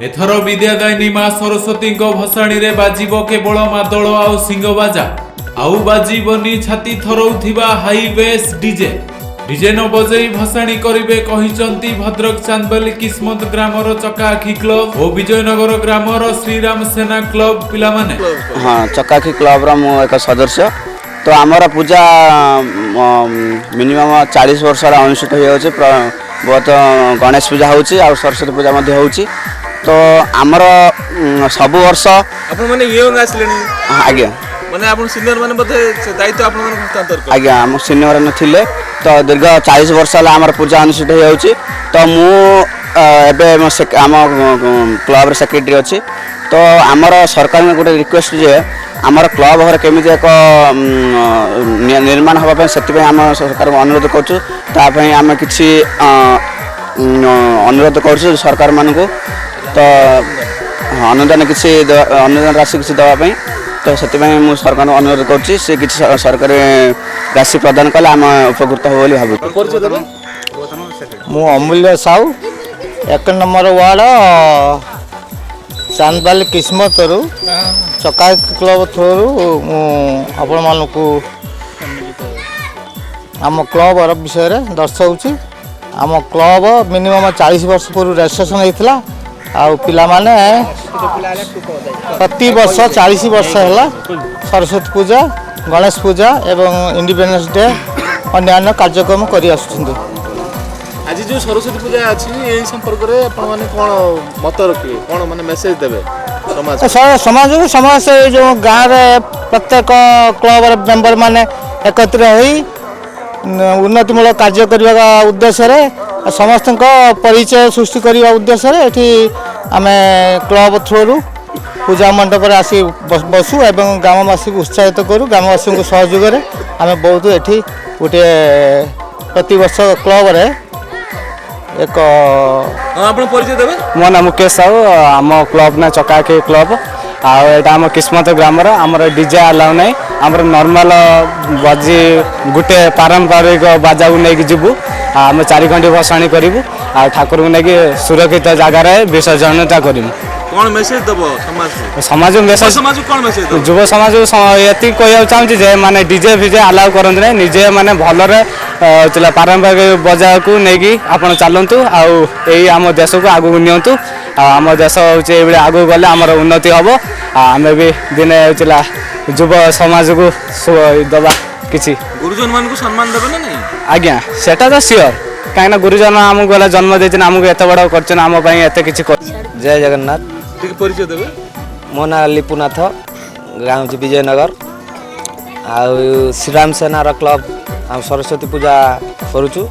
ଏଥର ବିଦ୍ୟାଦାୟିନୀ ମା ସରସ୍ୱତୀଙ୍କ ଭସାଣିରେ ବାଜିବ କେବଳ ମାଦଳ ଆଉ ସିଂହ ବାଜା। ଆଉ ବାଜିବନି ଛାତି ଥରଉଥିବା ହାଇ ବେସ୍ ଡିଜେ। ଡିଜେ ନ ବଜେଇ ଭସାଣି କରିବେ କହିଛନ୍ତି ଭଦ୍ରକ ଚାନ୍ଦବାଲି କିସ୍ମତ ଗ୍ରାମର ଚକାଆଖି କ୍ଲବ ଓ ବିଜୟନଗର ଗ୍ରାମର ଶ୍ରୀରାମ ସେନା କ୍ଲବ ପିଲାମାନେ। ହଁ, ଚକାଖି କ୍ଲବର ମୁଁ ଏକ ସଦସ୍ୟ। ତ ଆମର ପୂଜା ମିନିମମ୍ 40 ବର୍ଷ ହେଲା ଅନୁଷ୍ଠିତ ହୋଇଯାଉଛି। ବହୁତ ଗଣେଶ ପୂଜା ହେଉଛି ଆଉ ସରସ୍ୱତୀ ପୂଜା ମଧ୍ୟ ହେଉଛି। ତ ଆମର ସବୁ ବର୍ଷ ଆପଣ ମାନେ ୟଙ୍ଗ ଆସିଲେଣି? ଆଜ୍ଞା। ମାନେ ଆପଣ ସିନିୟର ମାନେ ବୋଧେ ସେ ଦାୟିତ୍ୱ ଆପଣମାନଙ୍କୁ ହସ୍ତାନ୍ତର କଲେ? ଆଜ୍ଞା, ଆମ ସିନିୟର ମାନେ ଥିଲେ। ତ ଦୀର୍ଘ 40 ବର୍ଷ ହେଲା ଆମର ପୂଜା ଅନୁଷ୍ଠିତ ହୋଇଯାଉଛି। ତ ମୁଁ ଏବେ ଆମ କ୍ଲବର ସେକ୍ରେଟାରୀ ଅଛି। ତ ଆମର ସରକାରଙ୍କ ଗୋଟେ ରିକ୍ୱେଷ୍ଟ ଯେ ଆମର କ୍ଲବ ଘର କେମିତି ଏକ ନିର୍ମାଣ ହେବା ପାଇଁ, ସେଥିପାଇଁ ଆମ ସରକାରଙ୍କୁ ଅନୁରୋଧ କରୁଛୁ। ତା ପାଇଁ ଆମେ କିଛି ଅନୁରୋଧ କରୁଛୁ ସରକାରମାନଙ୍କୁ। ତ ହଁ, ଅନୁଦାନ କିଛି ଅନୁଦାନ ରାଶି କିଛି ଦେବା ପାଇଁ। ତ ସେଥିପାଇଁ ମୁଁ ସରକାରଙ୍କୁ ଅନୁରୋଧ କରୁଛି, ସେ କିଛି ସରକାରୀ ରାଶି ପ୍ରଦାନ କଲେ ଆମେ ଉପକୃତ ହେବ ବୋଲି ଭାବୁଛୁ। ପରିଚୟ ଦେବେ? ମୁଁ ଅମୂଲ୍ୟ ସାହୁ, 1 ନମ୍ବର ୱାର୍ଡ଼ ଚାନ୍ଦବାଲି କିସ୍ମତରୁ ଚକାଆଖି କ୍ଲବ ଥ୍ରୋରୁ ମୁଁ ଆପଣମାନଙ୍କୁ ଆମ କ୍ଲବର ବିଷୟରେ ଦର୍ଶାଉଛି। ଆମ କ୍ଲବ ମିନିମମ୍ 40 ବର୍ଷ ପୂର୍ବରୁ ରେଜିଷ୍ଟ୍ରେସନ୍ ହେଇଥିଲା ଆଉ ପିଲାମାନେ ପ୍ରତିବର୍ଷ 40 ବର୍ଷ ହେଲା ସରସ୍ୱତୀ ପୂଜା, ଗଣେଶ ପୂଜା ଏବଂ ଇଣ୍ଡିପେଣ୍ଡେନ୍ସ ଡେ ଅନ୍ୟାନ୍ୟ କାର୍ଯ୍ୟକ୍ରମ କରି ଆସୁଛନ୍ତି। ଆଜି ଯେଉଁ ସରସ୍ୱତୀ ପୂଜା ଅଛି, ଏଇ ସମ୍ପର୍କରେ ଆପଣମାନେ କ'ଣ ମତ ରଖିବେ, କ'ଣ ମାନେ ମେସେଜ ଦେବେ ସମାଜ ସମାଜକୁ? ସମାଜ ଏ ଯେଉଁ ଗାଁରେ ପ୍ରତ୍ୟେକ କ୍ଲବର ମେମ୍ବର ମାନେ ଏକତ୍ରିତ ହୋଇ ଉନ୍ନତିମୂଳକ କାର୍ଯ୍ୟ କରିବା ଉଦ୍ଦେଶ୍ୟରେ, ସମସ୍ତଙ୍କ ପରିଚୟ ସୃଷ୍ଟି କରିବା ଉଦ୍ଦେଶ୍ୟରେ ଏଠି ଆମେ କ୍ଲବ ଥ୍ରୋରୁ ପୂଜା ମଣ୍ଡପରେ ଆସି ବସୁ ଏବଂ ଗ୍ରାମବାସୀଙ୍କୁ ଉତ୍ସାହିତ କରୁ। ଗ୍ରାମବାସୀଙ୍କ ସହଯୋଗରେ ଆମେ ବହୁତ ଏଠି ଗୋଟିଏ ପ୍ରତିବର୍ଷ କ୍ଲବରେ ଏକ ହଁ, ଆପଣ ପରିଚୟ ଦେବେ? ମୋ ନାଁ ମୁକେଶ ସାହୁ। ଆମ କ୍ଲବ ନା ଚକାଆଖି କ୍ଲବ ଆଉ ଏଇଟା ଆମ କିସ୍ମତ ଗ୍ରାମର। ଆମର ଡିଜେ ଆଲାଉ ନାହିଁ। ଆମର ନର୍ମାଲ ବାଜି ଗୋଟେ ପାରମ୍ପରିକ ବାଜାକୁ ନେଇକି ଯିବୁ ଆଉ ଆମେ ଚାରିଖଣ୍ଡି ଭସାଣି କରିବୁ ଆଉ ଠାକୁରଙ୍କୁ ନେଇକି ସୁରକ୍ଷିତ ଜାଗାରେ ବିସର୍ଜନଟା କରିବୁ। କ'ଣ ମେସେଜ ଦେବ ସମାଜକୁ? ସମାଜକୁ ମେସେଜ ସମାଜକୁ କ'ଣ ମେସେଜ ଦେବ? ଯୁବ ସମାଜକୁ ଏତିକି କହିବାକୁ ଚାହୁଁଛି ଯେ ମାନେ ଡିଜେ ଫିଜେ ଆଲାଉ କରନ୍ତୁ ନାହିଁ। ନିଜେ ମାନେ ଭଲରେ ଥିଲା ପାରମ୍ପରିକ ବଜାରକୁ ନେଇକି ଆପଣ ଚାଲନ୍ତୁ ଆଉ ଏଇ ଆମ ଦେଶକୁ ଆଗକୁ ନିଅନ୍ତୁ। ଆଉ ଆମ ଦେଶ ହେଉଛି ଏଇଭଳି ଆଗକୁ ଗଲେ ଆମର ଉନ୍ନତି ହେବ ଆଉ ଆମେ ବି ଦିନେ ହେଉଥିଲା ଯୁବ ସମାଜକୁ ଦେବା କିଛି। ଗୁରୁଜନ ମାନଙ୍କୁ ସମ୍ମାନ ଦେବେ ନା ନାଇଁ? ଆଜ୍ଞା, ସେଟା ତ ସିଓର, କାହିଁକିନା ଗୁରୁଜନ ଆମକୁ ହେଲା ଜନ୍ମ ଦେଇଛନ୍ତି, ଆମକୁ ଏତେ ବଡ଼ କରିଛନ୍ତି, ଆମ ପାଇଁ ଏତେ କିଛି। ଜୟ ଜଗନ୍ନାଥ। ଟିକେ ପରିଚୟ ଦେବେ? ମୋ ନାଁ ଲିପୁନାଥ, ଗାଁ ହେଉଛି ବିଜୟନଗର ଆଉ ଶ୍ରୀରାମ ସେନାର କ୍ଲବ। ଆଉ ସରସ୍ୱତୀ ପୂଜା କରୁଛୁ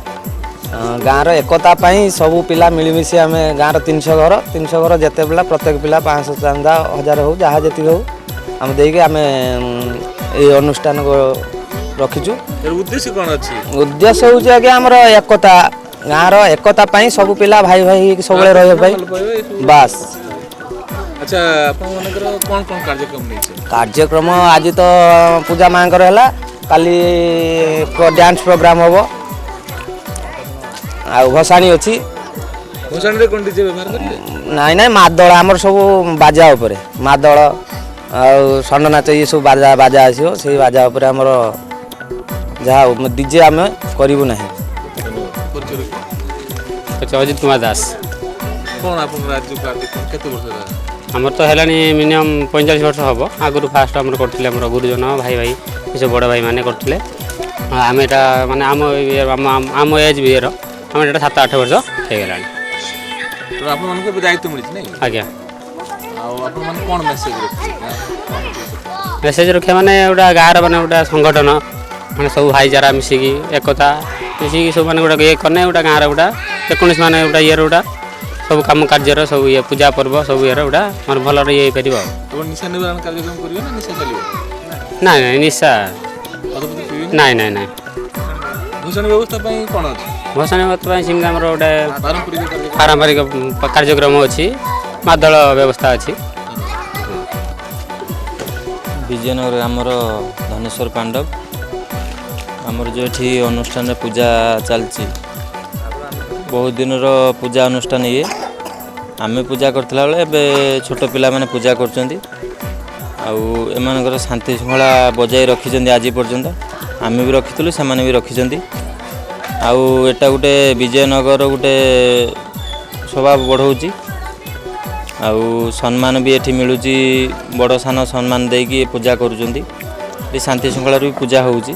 ଗାଁର ଏକତା ପାଇଁ। ସବୁ ପିଲା ମିଳିମିଶି ଆମେ ଗାଁର 300 ଘର, 300 ଘର ଯେତେ ପିଲା, ପ୍ରତ୍ୟେକ ପିଲା 500 ଚାନ୍ଦା, 1000 ହଉ, ଯାହା ଯେତିକି ହଉ ଆମେ ଦେଇକି ଆମେ ଏଇ ଅନୁଷ୍ଠାନ ରଖିଛୁ। ଏର ଉଦ୍ଦେଶ୍ୟ କ'ଣ ଅଛି? ଉଦ୍ଦେଶ୍ୟ ହେଉଛି ଆଜ୍ଞା ଆମର ଏକତା, ଗାଁର ଏକତା ପାଇଁ, ସବୁ ପିଲା ଭାଇ ଭାଇ ହେଇକି ସବୁବେଳେ ରହିବା ପାଇଁ। ଭଲ ପାଇବା ଏସବୁ। ବାସ୍। ଆଚ୍ଛା, ଆପଣମାନଙ୍କର କ'ଣ କ'ଣ କାର୍ଯ୍ୟକ୍ରମ ନେଇছে? କାର୍ଯ୍ୟକ୍ରମ ଆଜି ତ ପୂଜା ମାଙ୍କର ହେଲା, କାଲି ଡ୍ୟାନ୍ସ ପ୍ରୋଗ୍ରାମ ହେବ ଆଉ ଭସାଣି ଅଛି। ଭସାଣିରେ କ'ଣ ଡିଜେ ବ୍ୟବହାର କରିବେ? ନାଇଁ ନାଇଁ, ମାଦଳ, ଆମର ସବୁ ବାଜା ଉପରେ, ମାଦଳ ଆଉ ଷଣ୍ଢ ନାଚ, ଇଏ ସବୁ ବାଜା ବାଜା ଆସିବ। ସେଇ ବାଜା ଉପରେ ଆମର ଯାହା, ଡିଜେ ଆମେ କରିବୁ ନାହିଁ। ପରିଚୟ ରଖିବେ? ଆଚ୍ଛା, ଅଜିତ କୁମାର ଦାସ। କ'ଣ ଆପଣଙ୍କର ଆଜି ଯେଉଁ କାର୍ଯ୍ୟକ୍ରମ କେତେ ବର୍ଷ ହେଲା? ଆମର ତ ହେଲାଣି ମିନିମମ୍ 45 ବର୍ଷ ହେବ। ଆଗରୁ ଫାଷ୍ଟ ଆମର କରୁଥିଲେ ଆମର ଗୁରୁଜନ, ଭାଇ ଭାଇ, ଏସବୁ ବଡ଼ ଭାଇମାନେ କରୁଥିଲେ। ଆଉ ଆମେ ଏଇଟା ମାନେ ଆମ ଏଜ୍ ବି ଇଏର ଆମର ଏଇଟା 7-8 ବର୍ଷ ହେଇଗଲାଣି। ତ ଆପଣମାନଙ୍କୁ ଏବେ ଦାୟିତ୍ୱ ମିଳିଛି ନାଇଁ? ଆଜ୍ଞା। ଆଉ ଆପଣମାନେ କ'ଣ ମେସେଜ ରଖିବେ? ମେସେଜ ରଖିବା ମାନେ ଗୋଟେ ଗାଁର ମାନେ ଗୋଟେ ସଂଗଠନ, ମାନେ ସବୁ ଭାଇଚାରା ମିଶିକି, ଏକତା ମିଶିକି ସବୁ ମାନେ ଗୋଟେ ଇଏ କଲେ ଗୋଟେ ଗାଁର ଗୋଟେ ଯେକୌଣସି ମାନେ ଗୋଟେ ଇଏର ଗୋଟେ ସବୁ କାମ କାର୍ଯ୍ୟର ସବୁ ଇଏ ପୂଜା ପର୍ବ ସବୁ ଇଏର ଗୋଟେ ମାନେ ଭଲରେ ଇଏ ହେଇପାରିବ। ଆଉ ଆପଣ ନିଶା ନିବାରଣ କାର୍ଯ୍ୟକ୍ରମ କରିବେ ନା ନିଶା ଚାଲିବ? ନାଇଁ ନାଇଁ, ନିଶା ମଦଫଦ ପିଇବେ? ନାଇଁ ନାଇଁ ନାଇଁ। ଭସାଣି ବ୍ୟବସ୍ଥା ପାଇଁ କ'ଣ ଅଛି? ଭସାଣି ବ୍ୟବସ୍ଥା ପାଇଁ ସେମିତି ଆମର ଗୋଟେ ପାରମ୍ପରିକ କାର୍ଯ୍ୟକ୍ରମ, ପାରମ୍ପରିକ କାର୍ଯ୍ୟକ୍ରମ ଅଛି, ମାଦଳ ବ୍ୟବସ୍ଥା ଅଛି। ବିଜୟନଗର ଆମର ଧନେଶ୍ୱର ପାଣ୍ଡବ। ଆମର ଯେଉଁ ଏଠି ଅନୁଷ୍ଠାନରେ ପୂଜା ଚାଲିଛି, ବହୁତ ଦିନର ପୂଜା ଅନୁଷ୍ଠାନ ଇଏ। ଆମେ ପୂଜା କରୁଥିଲା ବେଳେ ଏବେ ଛୋଟ ପିଲାମାନେ ପୂଜା କରୁଛନ୍ତି। ଆଉ ଏମାନଙ୍କର ଶାନ୍ତି ଶୃଙ୍ଖଳା ବଜାୟ ରଖିଛନ୍ତି ଆଜି ପର୍ଯ୍ୟନ୍ତ। ଆମେ ବି ରଖିଥିଲୁ, ସେମାନେ ବି ରଖିଛନ୍ତି। ଆଉ ଏଟା ଗୋଟେ ବିଜୟନଗର ଗୋଟେ ଶୋଭା ବଢ଼ଉଛି ଆଉ ସମ୍ମାନ ବି ଏଠି ମିଳୁଛି। ବଡ଼ ସାନ ସମ୍ମାନ ଦେଇକି ପୂଜା କରୁଛନ୍ତି। ଏଠି ଶାନ୍ତି ଶୃଙ୍ଖଳାରେ ବି ପୂଜା ହେଉଛି।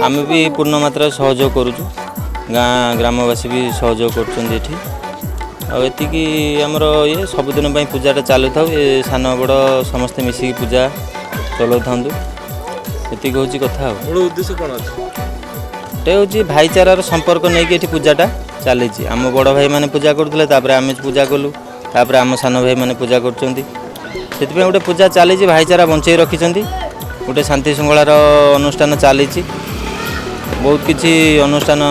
ଆମେ ବି ପୂର୍ଣ୍ଣ ମାତ୍ରାରେ ସହଯୋଗ କରୁଛୁ, ଗାଁ ଗ୍ରାମବାସୀ ବି ସହଯୋଗ କରୁଛନ୍ତି ଏଠି। ଆଉ ଏତିକି ଆମର ଇଏ ସବୁଦିନ ପାଇଁ ପୂଜାଟା ଚାଲୁଥାଉ, ଏ ସାନ ବଡ଼ ସମସ୍ତେ ମିଶିକି ପୂଜା ଚଲାଉଥାନ୍ତୁ, ଏତିକି ହେଉଛି କଥା। ଆଉ ମୂଳ ଉଦ୍ଦେଶ୍ୟ କ'ଣ ଅଛି? ଗୋଟେ ହେଉଛି ଭାଇଚାରାର ସମ୍ପର୍କ ନେଇକି ଏଠି ପୂଜାଟା ଚାଲିଛି। ଆମ ବଡ଼ ଭାଇମାନେ ପୂଜା କରୁଥିଲେ, ତାପରେ ଆମେ ପୂଜା କଲୁ, ତାପରେ ଆମ ସାନ ଭାଇମାନେ ପୂଜା କରୁଛନ୍ତି। ସେଥିପାଇଁ ଗୋଟେ ପୂଜା ଚାଲିଛି, ଭାଇଚାରା ବଞ୍ଚେଇ ରଖିଛନ୍ତି। ଗୋଟେ ଶାନ୍ତି ଶୃଙ୍ଖଳାର ଅନୁଷ୍ଠାନ ଚାଲିଛି, ବହୁତ କିଛି ଅନୁଷ୍ଠାନ।